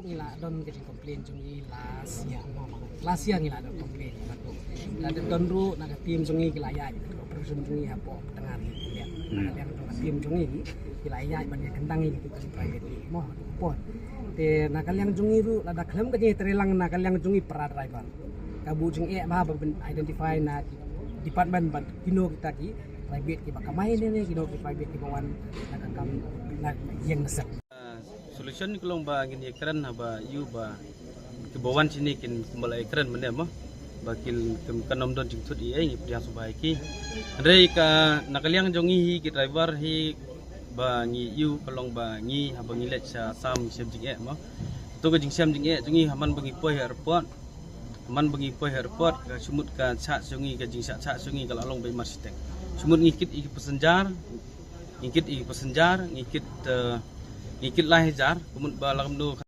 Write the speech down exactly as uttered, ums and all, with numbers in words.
Ngi la don ka jingcomplain jong ngi last year mo. Last year ngi la don complain. La don ruh na ka team jong ngi ki la ïaid, operation jong ngi hapoh tnga ri. Na ka liang jong ka team jong ngi ki la ïaid ban ïa kyndang ïa ki private mo. Pon. Te na ka liang jong ngi ruh lada khlem ka jingtreilang na ka liang jong ngi para driver, ka buh jingeh ba ban identify na department ban kino kita ki private kiba kamai ne ne kino ki private kiba wan na ka kam na ïing na sem. Solution ka long ba ngin ïakren haba ïoh ba kiba wan shini kin kumba la ïakren mynne mo, ba kin kin kan ym don jingthut ei ei, ngi pdiang sngewbha ïa ki. Hynrei ka na ka liang jong ngi hi ki driver hi ba ngi ïoh ka long ba ngi haba ngi leit sha Assam ngi shem jingeh mo. To ka jingshem jingeh jong ngi ha man ba ngi poi ha airport, ha man ba ngi poi ha airport ka shu mut ka shah jong ngi, ka jingshah shah jong ngi ka la long ba imar shiteng. Shu mut ngi kit ïa ki passenger, ngi kit ïa ki passenger, ngi kit, eh, ngi kit lai hajar, ka mut ba la kumno